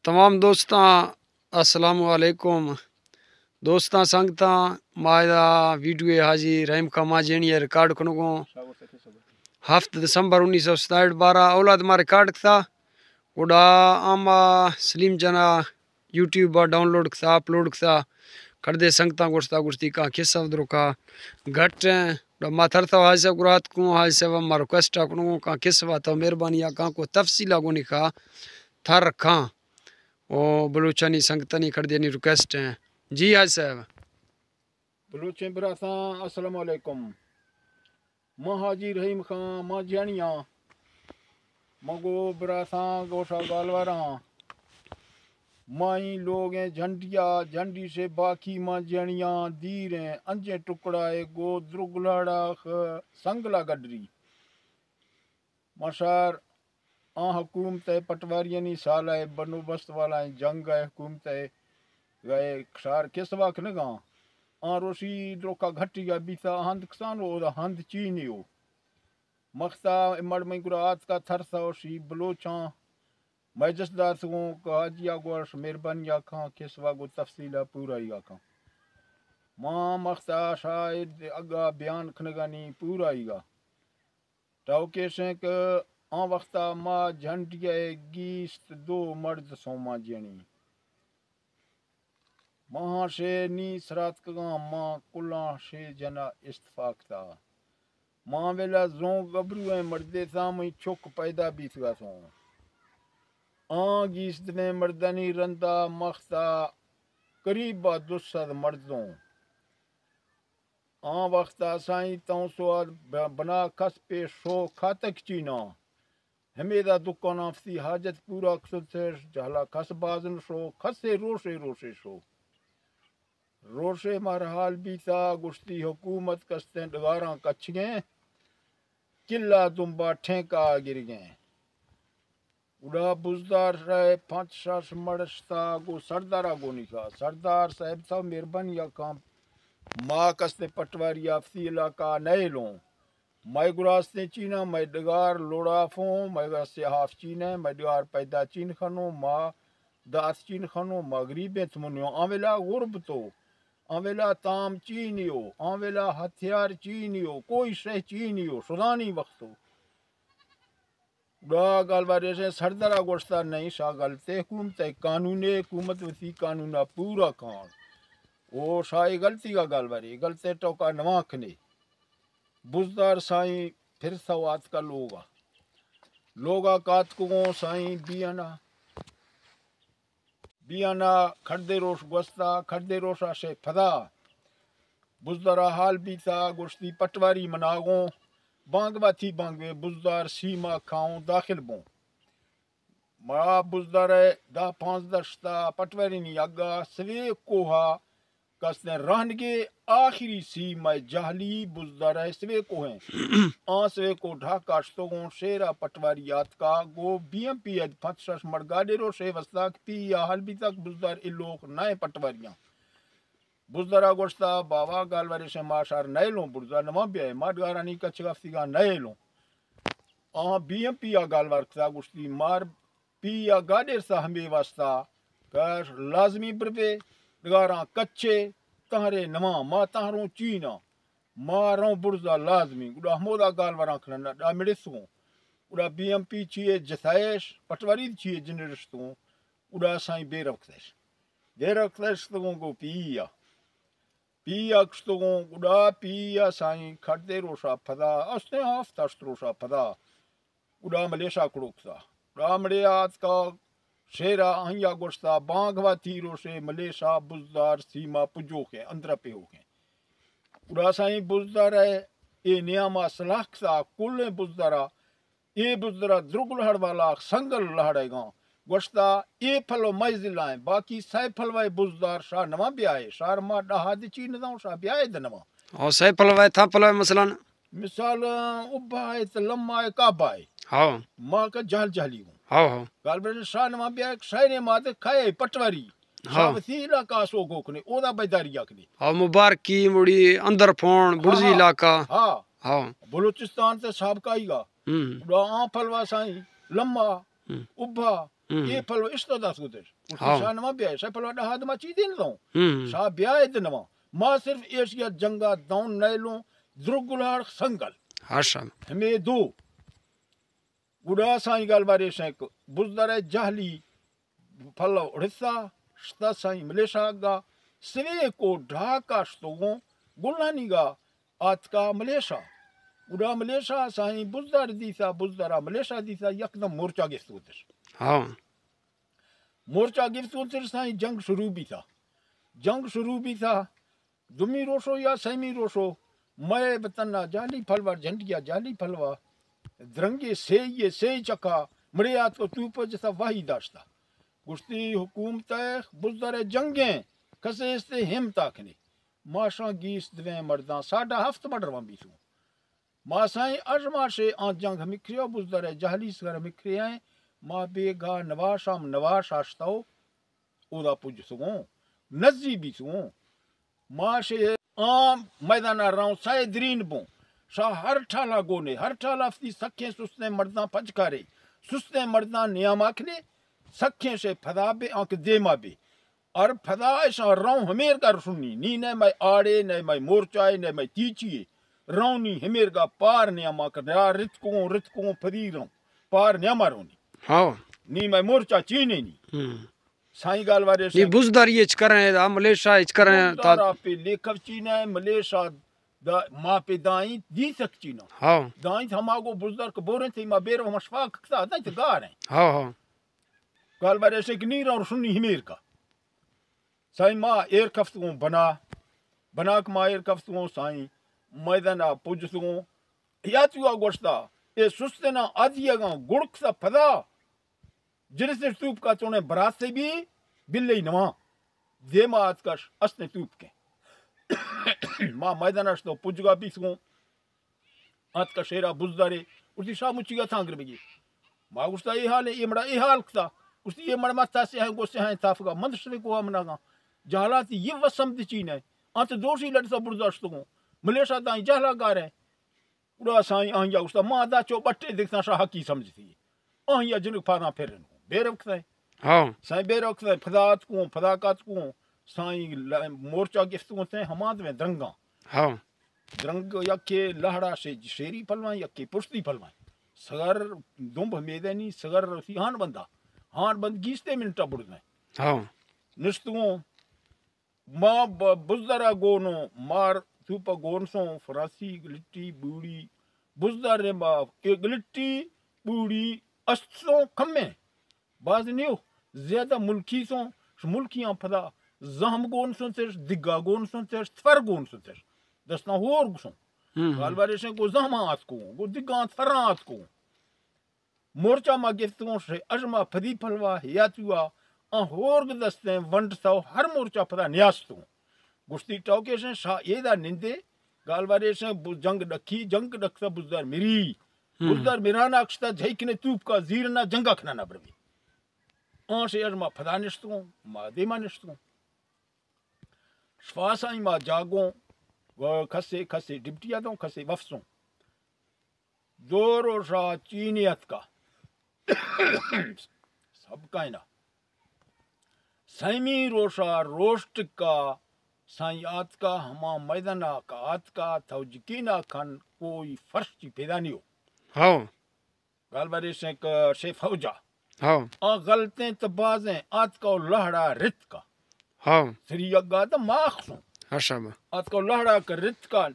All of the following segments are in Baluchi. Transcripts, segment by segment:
تمام دوستاں، السلام علیکم۔ دوستاں سنگتاں، ما ادا ویڈیو حاجی رحیم خان ماں جیانی ءَ ریکارڈ کنگوں۔ ہفت دسمبر انیس سو ستاٹھ بارہ اولاد ما ریکارڈ کتا۔ گڑا آ ما سلیم جان ءَ یوٹیوب ءَ ڈاؤنلوڈ کتا، اپلوڈ کتا۔ کڑدے سنگتاں گوشتا، گوشتی کاں قصہ دروکا گھٹ ایں۔ گڑا ما تھرتا حاجی صاحب گرات کوں، حاجی صاحب ما ریکویسٹ ءَ کنوں کاں قصہ تو مہربانی ءَ کاں کو تفصیل ءَ گونی کا تھر کاں۔ او بلوچانی سنگتانی کڑدیانی ریکویسٹ ایں۔ جی حاجی صاحب۔ بلوچیں براتاں، السلام علیکم۔ من حاجی رحیم خان ماں جیانی آں۔ من گو براتاں گوشا گالواراں۔ مائی لوگیں جھنڈیا، جھنڈی سے باقی ماں جیانی آں دیر ایں، انجیں ٹکڑا اے گو درگلاڑا خ-، سنگلا گڈری۔ مشار آں حکومت ءِ پٹواریانی سال ءِ بندوبست والا ایں، جنگ ءِ حکومت ءِ گئے کشار کسوا کنگاں۔ آں روشی دروکا گھٹی ءَ بیتا ہند کسان و اودا ہند چینی و مختا مڑ مئی گرا آتکا تھرسا وشی بلوچاں مئے جس داتگوں کہ حاجی ءَ گوش مہربانی ءَ کاں کسوا گو تفصیل ءَ پورائی ءَ کاں۔ ما مختا شاید اگا بیان کنگانی پورائی ءَ ٹوکیش ایں کہ آں وختا ما جھنڈی ءِ گیست دو مرد سوما جنی۔ ماہاں شے نی سراتکگاں، ما کلاں شے جنا استفاق تا۔ ما ویلا زوں گبرویں مردے تاں مئی چک پیدا بیتگا سوں۔ آں گیست دویں مردانی رندا مختا قریب با دو سد مردوں۔ آں وختا سائیں توں سواد ب-، بنا کس پہ شو کھاتک چیناں۔ ہمیدا دکاناں وتی حاجت پورا کتش، جہلا کس باز نہ شو، کسے روشے روشے شو۔ روشے مار حال بیتا، گوشتی حکومت کستیں ڈگاراں کچگیں، کلا دمبا ٹھینکا گرگیں۔ گڑا بزدار ءِ پنچ شش مڑشتا گو سردارا گونی کا۔ سردار صاحب تو مہربانی ءَ کاں ما کستیں پٹواری آفتی علاقہ نئیلوں۔ مئے گراستیں چیناں، مئے ڈگار لوڑافوں، مئے گراستیں ہاف چینیں، مئے ڈگار پیدا چین خنوں، ما دات چین خنوں، ما غریبیں تمنیوں۔ آں ویلا غربتو، آں ویلا تام چینیو، آں ویلا ہتھیار چینیو، کوئی شے چینیو، شدانی وقتو۔ گڑا گالوارے سے سردرا گوشتا نہیں، شا غلطے، حکومت ءِ قانون ءِ، حکومت وتی قانون ءَ پورا کان۔ او شا اے غلطی کا گالوارے، غلطے ٹوکا نواں کنے۔ بزدار سائیں پھر سو آتکا لوگا۔ لوگا کاتکگوں سائیں بیانا۔ بیانا کھڑدے روش گوستا، کھڑدے روشا شے پھدا۔ بزدرا حال بیتا، گوشتی پٹواری مناغوں، بانگ باتی بانگوے بزدار سیما کھاؤں داخل بوں۔ ما بزدار ءِ دہ پانزدہ شتا پٹواری نی اگا سوے کوہا کستیں رہنگے آخری سیما جہلی بزدار ءِ سوے کوہیں۔ آں سوے کو ڈھاکا شتگوں شیرا پٹواری آتکا گو بی ایم پی اد پنچ شش مڑ گاڈے روشے وستاک پی یا حال بیتاک بزدار الوخ نئے پٹواریاں۔ بزدرا گوشتا، بابا گالوارے سے ما شار نئیلوں، برزا نواں بیائے، ما ڈگارانی کچگا فتیگا نئیلوں۔ آں بی ایم پی آ گالوار کتا گوشتی، مار پی آ گاڈیر سا ہمے واسطہ کہ لازمی بربے، ڈگاراں کچے، تہرے نواں، ما تہروں چیناں، ما روں برزا لازمی۔ گڑا ہمودا گالواراں کھنا ڈا مڑستگوں۔ گڑا بی ایم پی چیے جتائش، پٹواری چیے جنرشتگوں۔ گڑا سائیں بے روکتش۔ بے روکتش تگوں گو پی آ۔ پی آ کشتگوں، گڑا پی آ سائیں کھڑدے روشا پھدا، استیں ہفت ہشت روشا پھدا، گڑا ملیشا کڑوکتا۔ گڑا مڑے آتکا شیرا آئیا گوشتا، بانگ واتی روشے ملیشا بزدار سیما پجوکیں، اندرا پیہوکیں۔ گڑا سائیں بزدار ءِ اے نیاما سلاہ کتا، کلیں بزدارا اے بزدرا درگ لہڑ والا سنگل لہڑے گاں۔ گوشتا، اے پھلو مئے ضلع ایں، باقی سئے پھلوئے بزدار شاہ نواں بیائے، شار ما ڈہا دچی نہ داں، شاہ بیائے دنواں۔ او سئے پھلوئے، تھا پھلوئے مثلاً؟ مثال، ابھا اے تو لما اے کعبہ اے۔ ہاں۔ ما کا جہل جہلی ہوں۔ ہاں، ہاں۔ گال بڑے شاہ نواں بیائے، شاعر ما دے کھائے پٹواری۔ ہاں۔ شاہ وسیع علاقہ سو گوکنے، اودا بیداری آکنے۔ ہاں، مبارکی، مڑی اندر پھون، ہاں، برزی ہاں۔ علاقہ۔ ہاں۔ ہاں۔ بلوچستان تے سابقہ ہی گا۔ ہم۔ گڑا آں پھلوا سائیں، لما، ہم۔ ابھا، ہم۔ اے پلو اشتا دات گوتش۔ گوشتی ہاں۔ شاہ نواں بیائے، شاہ پلو ڈہا دما چیزے نہ دوں۔ ہم۔ شاہ بیائے دے نواں۔ ما صرف ایشیا جنگا دون نیلوں، درگلاڑ سنگل۔ ہاں شاہ۔ ہمے دو۔ گڑا سائیں گالوار ایش انت کہ بزدر ء جہلی پلو رسا، شتا سائیں ملیشا گا، سویکو ڈھاکا شتگوں گلانی گا آتکا ملیشا۔ گڑا ملیشا سائیں بزدر دیسا، بزدرا ملیشا دیسا، یکدم مورچا گپت گوتش۔ ہاں۔ مورچا گپت گوتش سائیں جنگ شروع بیتا۔ جنگ شروع بیتا۔ دومی روشو یا سیمی روشو، مئے وطن ء جہلی پلوا، جھنڈیا جہلی پلوا، درنگے سیئے، سیئے چکا مڑے آتکو توپ جتا واہی داشتا۔ گوشتی، حکومت ء بزدر ء جنگیں، کسے استے ہمت آکنے۔ ماشاں گیس دویں مرداں، ساڈا ہفت مڑ روان بیتوں۔ ما سائیں اژ ماشے آں جنگ ہمکریا، بزدر ء جہلی سگر ہمکریا ایں۔ ما بیگاہ نواش ہم نواش آشتو۔ اودا پجتگوں، نزی بیتگوں۔ ماشے آں میدانا روں سئے درین بوں۔ شاہ ہر ٹالا گونے، ہر ٹالا وتی سکیں سستیں مرداں پجکارے، سستیں مرداں نیاما کنے، سکیں شے پدا بے آنکہ دیما بے۔ ار پدا اشاں روں ہمیرگا رسنی، نی نئے مئے آڑے، نئے مئے مورچائے، نئے مئے تیچیے۔ رونی ہمیرگا پار نیاما کنے، آ رتکوں، رتکوں پدی روں، پار نیاما رونی۔ ہاں۔ نی مئے مورچا چینینی۔ ہم۔ سائیں گالوارے نی سے بزداری اچ کریں، آ ملیشا اچ کریں، تا بزدارا پہ لیکو چینا ہے، ملیشا دا، ما پہ دائیں دی سک چینا۔ ہاں۔ دائیں ہما گو بزدار کہ بوریں تھی ما بیرو ہما شفاق کتا، دائیں تو گار ہیں۔ ہاں، ہاں۔ گالوارے سے کہ نی رو رسنی ہمیرگا۔ سائیں ما ایر کفتگوں بنا، بناک ما ایر کفتگوں سائیں، میدانا پجتگوں۔ یا تو آ گوشتا، اے سستنا آدیگاں گڑکتا پدا، جنس توپ کا چونے براسے بھی بلے نواں۔ دیما آتکش استیں توپ کے۔ ما میدان اشتو پجگا بیسگوں۔ آتکا شیرا بزدارے۔ گوشتی، شاہ مچی گا تانگر بگی۔ ما گوشتا، اے حال ہے، اے مڑا اے حال کتا۔ گوشتی، اے مڑ ما تاسے ہیں، گوسے ہیں، تافگا مند شوے کو امنا گا۔ جہلاتی یہ وسم دی چین ہے۔ آنت دوشی لڑتا برزاشتگوں۔ ملیشا دائیں جہلا گار ہے۔ گڑا سائیں آہیا گوشتا، ما دا چو بٹے دکھتا شاہ حقی سمجھتی۔ آہیا جنک پاداں پھرن۔ بیرو کتائیں۔ ہاں۔ سائیں بیرو کتائیں، پدا آتکوں، پدا کاتکوں۔ سائیں ل-، مورچا گفتگوں تیں ہما دویں درنگاں۔ ہاں۔ درنگ یکے لہڑا شے-، شیری پلوائیں، یکے پشتی پلوائیں۔ سگر دمب ہمیدنی، سگر رسی ہان بندا۔ ہان بند گیستے منٹا بڑدیں۔ ہاں۔ نشتگوں۔ ما ب-، بزدرا گونوں، مار توپا گونسوں، فرانسی گلٹی بوڑی، بزدر ما اے گلٹی بوڑی استوں کمیں۔ باز نیو، زیادہ ملکی سوں، ملکیاں پدا زہم گونسوں تش، دگا گونسوں تش، تفر گونسوں تش۔ دستاں ہور گسوں۔ ہم۔ گالوارے شیں گو زہماں آتکوں، گو دگاں تفراں آتکوں۔ مورچا ما گفتگوں شے اژما پدی پلوا ہیاتوا آں ہورگ دستیں ونڈ سو ہر مورچا پدا نیاستوں۔ گوشتی ٹوکے شیں شاہ ایدا نندے، گالوارے شیں بو-، جنگ ڈکی، جنگ ڈکتا بزدار مری۔ ہم۔ بزدار مرانا کشتا جھیکنے توپ کا زیرنا جنگا کھنانا بروی۔ آں شے اژما پدا نشتوں، ما دیما نشتوں۔ شفاسائیں ما جاگوں، و کسے، کسے ڈپٹیا دوں، کسے وفسوں۔ دو روشا چینی اتکا۔ سب کائنا۔ سیمی روشا روشٹکا سائیں آتکا ہما میدانا کا آتکا تو یقینا کن کوئی فرش چی پیدا نیو۔ ہاں۔ گالوارے شیں کہ شے فوجا۔ ہاں۔ آ غلطیں تو بازیں آتکا و لہڑا رتکا۔ ہاں۔ سری اگا تو ماخسوں۔ ہاں شابا۔ آتکا و لہڑا کہ رتکا۔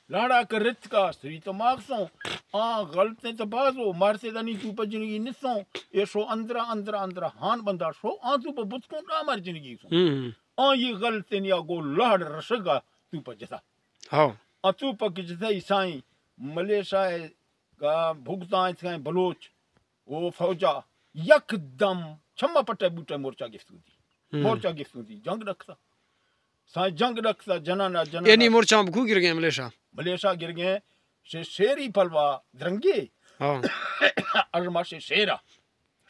لہڑا کہ رتکا سری تو ماخسوں۔ آ غلطیں تو بازو مارتے دنی تو پہ جنگی نسوں۔ اے شو اندرا، اندرا، اندرا ہان بندا شو۔ آ تو پہ بتکوں ڈامر جنگی سوں۔ ہم۔ آ یہ غلطیں یا گو لہڑ رشگا تو پہ جتا۔ ہاں۔ اتو پک جتئی سائیں ملیشا ء بھگتاں اتکائیں بلوچ او فوجا یک دم چما پٹے بوٹے مورچا گفتوں دی۔ ہم۔ مورچا گفتوں دی۔ جنگ ڈکتا۔ سائیں جنگ ڈکتا جنانا جنانا۔ یعنی مورچا بکو گر گئے ملیشا؟ ملیشا گر گئے۔ شے شیری پلوا درنگے۔ ہاں۔ ارما شے شیرا۔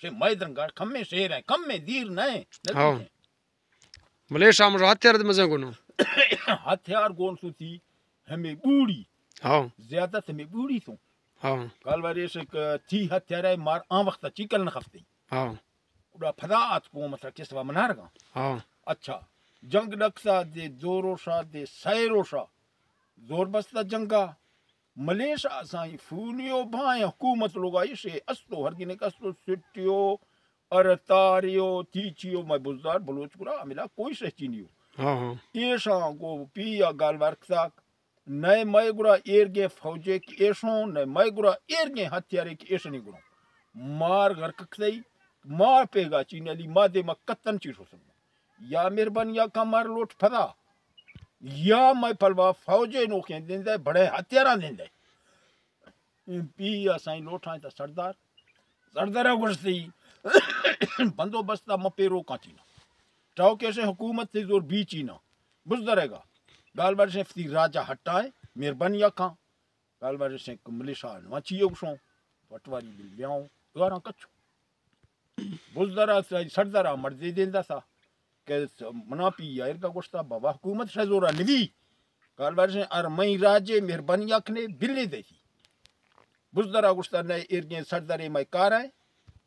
شے مئے درنگا کمیں شیر ہیں، کمیں دیر نہ ہیں، نہ ہاں۔ دیر ہیں۔ ملیشا مجا ہتھیار دے مزے گونو۔ ہتھیار گون سو تھی ہمیں بوڑی۔ ہاں۔ زیادہ تہ ہمیں بوڑی سو۔ ہاں۔ گالوار ایش کہ تھی ہتھیارے مار آں وخت چی کل نہ خفتے۔ ہاں۔ گڑا پدا آتکوں مطلب کہ سوا منارگاں۔ ہاں۔ اچھا، جنگ ڈکسا دے دو روشا دے سئے روشا زور بستا جنگا۔ ملیشا سائیں فونیو بھائیں حکومت لوگا ایشے استو ہر گنے استو سٹیو ارتاریو تیچیو میں بزدار بلوچ گڑا عملا کوئی شے چینیو۔ ہاں، ہاں۔ ایشاں گو پی یا گالوار کساک نئے مئے گڑا ایرگیں فوجے کہ ایشوں، نئے مئے گڑا ایرگیں ہتھیارے کہ ایشنی گڑوں۔ مار غرق کتئی، مار پیگا چین علی، ما دے ما کتن چی شو سنگو۔ یا مہربانی یا کمار لوٹ پھدا، یا مئے پلوا فوجے نوکیں دندے، بڑے ہتھیاراں دندے۔ ایم پی یا سائیں لوٹائیں تا سردار، سردارا گوشتی، بندوبستا مپے روکاں چینا۔ ٹاؤ کیشے حکومت سے زور بی چینا۔ بزدرے گا۔ گالوار شیں فتی راجا ہٹائیں، مہربانی یا کھاں۔ گالوار شیں ملیشا نواں چی گوشوں، پٹواری بل بیاؤں، گاراں کچو۔ بزدرا سردارا مردے دیندا سا کہ منا پی یا ارگا گوشتا بابا حکومت شے زورا نوی۔ گالوار شیں ار مئی راجے مہربانی یا کھنے بلے دیسی۔ بزدرا گوشتا نئے ایرگیں سردارے مئے کارائیں،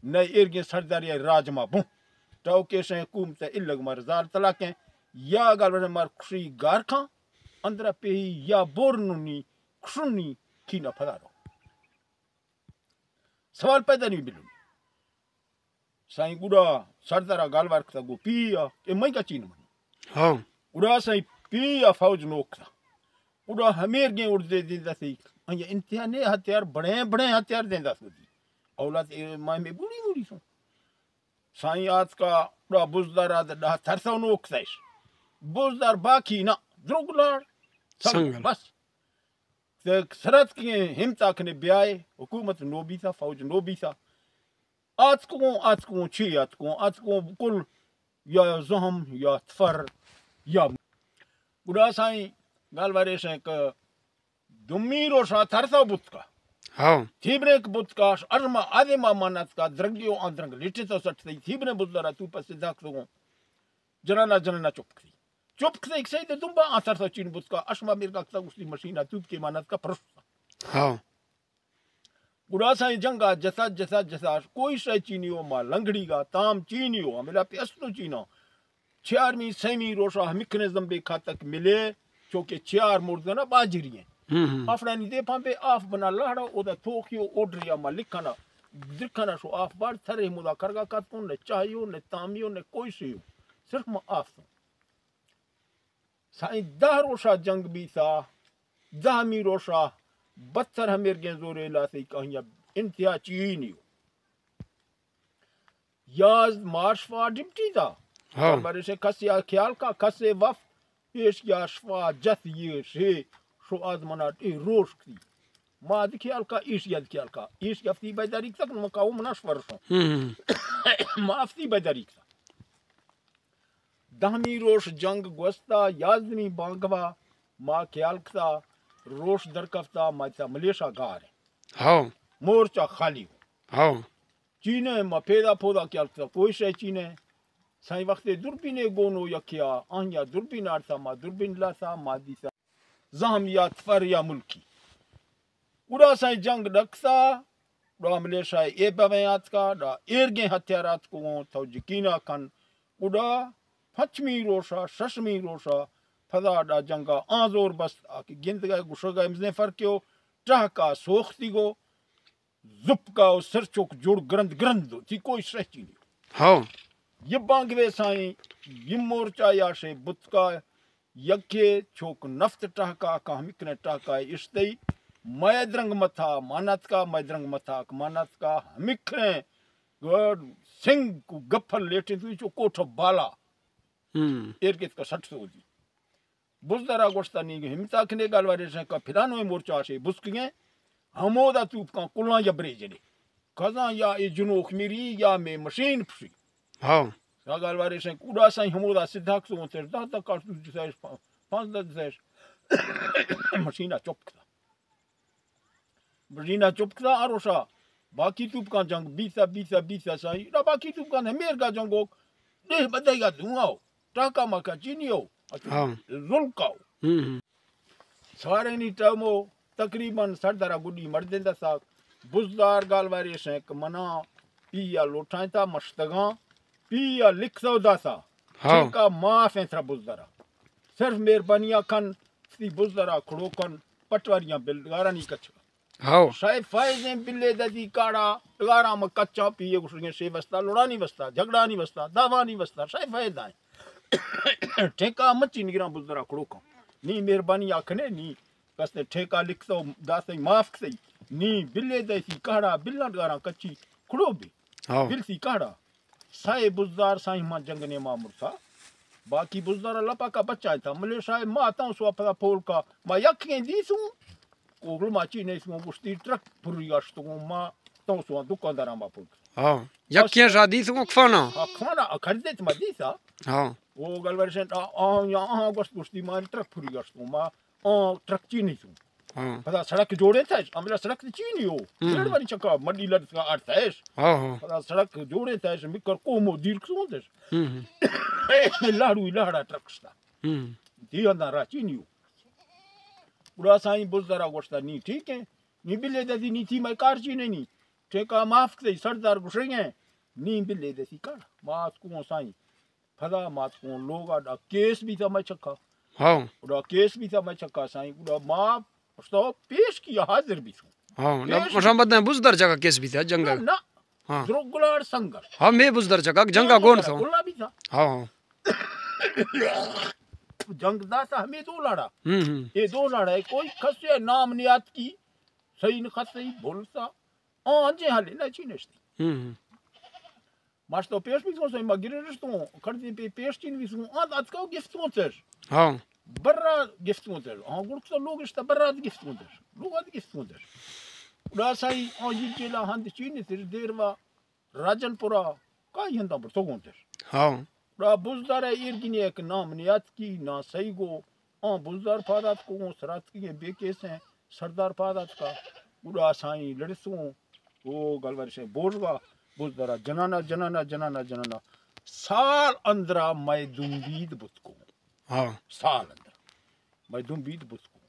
نئے ایرگیں سردارے راج ما بوں۔ ٹاؤ کیشیں حکومت الگ مار زال طلاقیں، یا گالوار مار کشی گار کھاں، اندرا پیہی یا بورنونی کشنی کھینا پھدا رو۔ سوال پیدا نہیں بلو۔ سائیں گڑا سردارا گالوار کتا گو پی یا، اے مئی کا چین منی۔ ہاں۔ گڑا سائیں پی یا فوج نوک کتا۔ گڑا ہمیر گیں اردے دیندا سی۔ آیا انتہا نے ہتھیار، بڑے بڑے ہتھیار دیندا سو دی۔ اولاد اے ماں میں بوڑی بوڑی سو۔ سائیں آتکا گڑا بزدار آد ڈاہ ترسو نوک سیش۔ بزدار باقی نہ، درگ لاڑ۔ سنگل۔ سنگل۔ بس۔ تے سرت کی ہمتا کھنے بیائے، حکومت نو بیتا، فوج نو بیتا۔ آتکوں، آتکوں، چی آتکوں، آتکوں کل یا زہم، یا تفر، یا گڑا سائیں گالوار ایشیں کہ دومی روشا ترسا بوتکا۔ ہاں۔ تھیبرے کہ بوتکا، ارما آدما مانتکا، درنگیو آن درنگ لیٹے تو سٹ تئی، تھیبرے بزدارا تو پس داک تو جنانا، جنانا چپ کتی۔ چپ کتی، سید دمبا آن ترسا چین بوتکا، اشما میرگا کتا گوشتی مشینا تو کے مانتکا پرشتا۔ ہاں۔ گڑا سائیں جنگا جتا، جتا، جتا، کوئی شے چینیو ما لنگڑی گا، تام چینیو، ہملا پہ استو چینا۔ چیارمی، سیمی روشا ہمکنے زمبے کھاتک ملے، چونکہ چیار مردنا باجری ہیں۔ ہم، ہم۔ افڑانی دے پان پہ آف بنا لہڑا، او دا توکیو اوڈریا ما لکھنا، درکھنا شو آف بار، تھرے مودا کرگا کاتکون، نہ چاہیو، نہ تامیو، نہ کوئی شیو۔ صرف ما آف سوں۔ سائیں دہ روشا جنگ بیتا، دہمی روشا بتر ہمیرگیں زورے لاتے کہیں انتہا چینیو۔ یاز مارش فا ڈپٹی تا۔ ہاں۔ بارے سے کسے آ خیال کا، کسے وف، ایش یا شفا جت یہ شے، شو آزمانا ٹی روش کتی۔ ما دی خیال کا، ایش یا دی خیال کا۔ ایش یا فتی بیداری تک مکاو مناش ورشو۔ ہم۔ ما فتی بیداری کتا۔ دہمی روش جنگ گوستا، یازدمی بانگوا ما خیال کتا، روش درکفتا، ما تا ملیشا گار ہے۔ ہاں۔ مورچا خالی ہو۔ ہاں۔ چینے ما پیدا پودا خیال کتا، کوئی شے چینے۔ سائیں وقت دوربینے گونو یکیا، آنیا دوربین آرتا، ما دوربین لاتا، ما دیتا۔ زہم یا تفر یا ملکی۔ گڑا سائیں جنگ ڈکتا، ڈا ملیشا اے بویں آتکا، ڈا ایرگیں ہتھیار آتکو، تو یقینا کن۔ گڑا پنچمی روشا، ششمی روشا، پدا ڈا جنگا آن زور بست، آ کہ گندگا گشگا امزیں فرقیو، ٹہکا سوختی گو، زپکا و سرچوک جوڑ گرند گرند و تی کوئی شہ چینی۔ ہاں۔ یہ بانگوے سائیں، یہ مورچا یا شے بتکا، یکے چوک نفت ٹہکا کا ہمکنے ٹہکا اشتئی، مئے درنگ متھا مانتکا، مئے درنگ متھا مانتکا ہمکنے گڑ سنگ کو گپھل لیٹے تو چو کوٹھ بالا۔ ہم۔ ایر کت کا سٹ سو دی۔ بزدرا گوشتا نی ہمتا کنے گالوارے شنکا پھرانو مورچا شے بسکگیں۔ ہمودا توپ کان کلاں یا بریجنے۔ کزاں یا اے جنوک میری یا مے مشین پشی۔ ہاں۔ یا گالوارے شنک اڈا سائیں ہمودا سدھا کسو تر دہ دہ کارتوس جسائش پا-، پانزدہ جسائش۔ مشینا چپ کتا۔ مشینا چپ کتا آ روشا۔ باقی توپ کان جنگ بیتا، بیتا، بیتا سائیں۔ اڈا باقی توپ کان ہمیر کا جنگوک۔ ڈیہ بدے گا دھواں ہو۔ ٹاکا ماکا چینی ہو۔ ہاں۔ زلکا ہو۔ ہم، ہم۔ سارے نی ٹائمو تقریباً سردارا گڈی مردیں دسا بزدار گالوارے شیں کہ منا پی ءَ لوٹائیں تا مشتگاں، پی ءَ لکھ سودا سا ہاں۔ ٹھیکہ معاف ہیں ترا بزدارا۔ صرف مہربانیاں کن، سی بزدارا کھڑو کن، پٹواریاں بل ڈگارانی کچ۔ ہاؤ۔ شاید فائدیں بلے ددی کاڑا، ڈگاراں ما کچاں پی ءَ گوشگیں شے وستا، لڑانی وستا، جھگڑانی وستا، دعوانی وستا، شاید فائدہ ہیں۔ ٹھیکہ مچی نگراں بزدارا کھڑو کن۔ نی مہربانی آکھنے، نی کستے ٹھیکہ لکھ تو داسے معاف کسے۔ نی بلے دیسی کاڑا، بلاں ڈگاراں کچی کھڑو بی۔ ہاؤ۔ بل سی کاڑا۔ سائے بزدار سائیں ما جنگ نے ما مرتا۔ باقی بزدار اللہ پاکا بچائیں تا۔ ملے شاہ ما تاں سوا پدا پول کا۔ ما یکیں دیسوں۔ کوگل ما چی نہیں سوں گشتی ٹرک پھری اشتگوں ما تاں سوا دکانداراں ما پول کا۔ ہاں۔ یکیں شاہ دیسوں کفانا۔ ہاں، کفانا، آ، کھڑ دیت ما دیسا۔ ہاں۔ او گل ورشن، آ، آ، یا، آ، گشت گشتی ما ٹرک پھری اشتگوں ما، آ، ٹرک چی نہیں سوں۔ ہاں۔ پدا سڑک جوڑے تھا، املا سڑک چی نہیں ہو۔ ہم۔ ڈیڑھ باری چکا مڈی لڑ کا آٹھ تھا۔ ہاں، ہاں۔ پدا سڑک جوڑے تھا، مکر کو مو دیر کسوں تھا۔ ہم، ہم۔ لاڑو لاڑا ٹرک شتا۔ ہم۔ دی اندا را چی نہیں ہو۔ گڑا سائیں بزدارا گوشتا نی ٹھیک ہے۔ نی بلے ددی نی تھی میں کار چی نہیں نی۔ ٹھیکہ معاف کتے سردار گوشیں۔ نی بلے دسی کار۔ ما اتکوں سائیں۔ پدا ما اتکوں لوگا ڈا کیس بیتا میں چکا۔ ہاں۔ ڈا کیس بیتا میں چکا سائیں۔ گڑا ما پشتو پیش کیا حاضر بیتوں۔ ہاں، نہ، پیش مشان بدن بزدار جگہ کیس بیتا جنگل۔ نہ، نہ۔ ہاں۔ درو گلاڑ سنگر۔ ہاں، میں بزدار جگہ جنگا گون تھا۔ گلا بیتا۔ ہاں، ہاں۔ جنگ داتا ہمیں دو لاڑا۔ ہم، ہم۔ اے دو لاڑا ہے، کوئی کسے نام نیات کی، صحیح نہ صحیح بولتا۔ آ، انجے حالے نہ چی نشتی۔ ہم، ہم۔ ماشتو پیش بیتوں سائیں، ما گرے رشتوں، کھڑتی پہ پیش چین بیتوں، آ، اتکو گفتوں تر۔ ہاں۔ برا گفتوں تر۔ ہاں، گڑکتا لوگ اشتا برا گفتوں تر۔ لوگ ات گفتوں تر۔ گڑا سائیں، آ، یہ جیلا ہند چین تر، دیر وا راجن پورا، کائی ہندا برتگوں تر۔ ہاں۔ گڑا بزدار ایرگینی ایک نام نیات کی، نا صحیح گو، آ، بزدار پادات کو، سرات کی بے کیس ہیں، سردار پادات کا، گڑا سائیں لڑسوں، او گلوار سے بوروا، بزدارا جنانا، جنانا، جنانا، جنانا۔ سال اندرا میں دمبید بتکوں۔ ہاں۔ سال اندرا۔ میں دمبید بتکوں۔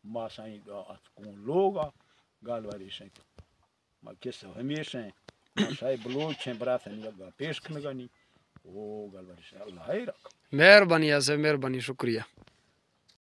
ما سائیں اتکوں لوگا، گالواری سائیں۔ ما کسہ ہمیش ہیں۔ ما شاہ بلوچ ہیں، براتانی اگا پیش کنگانی۔ او گالواری سائیں، اللہ ہے رکھ۔ مہربانی آصف، مہربانی، شکریہ۔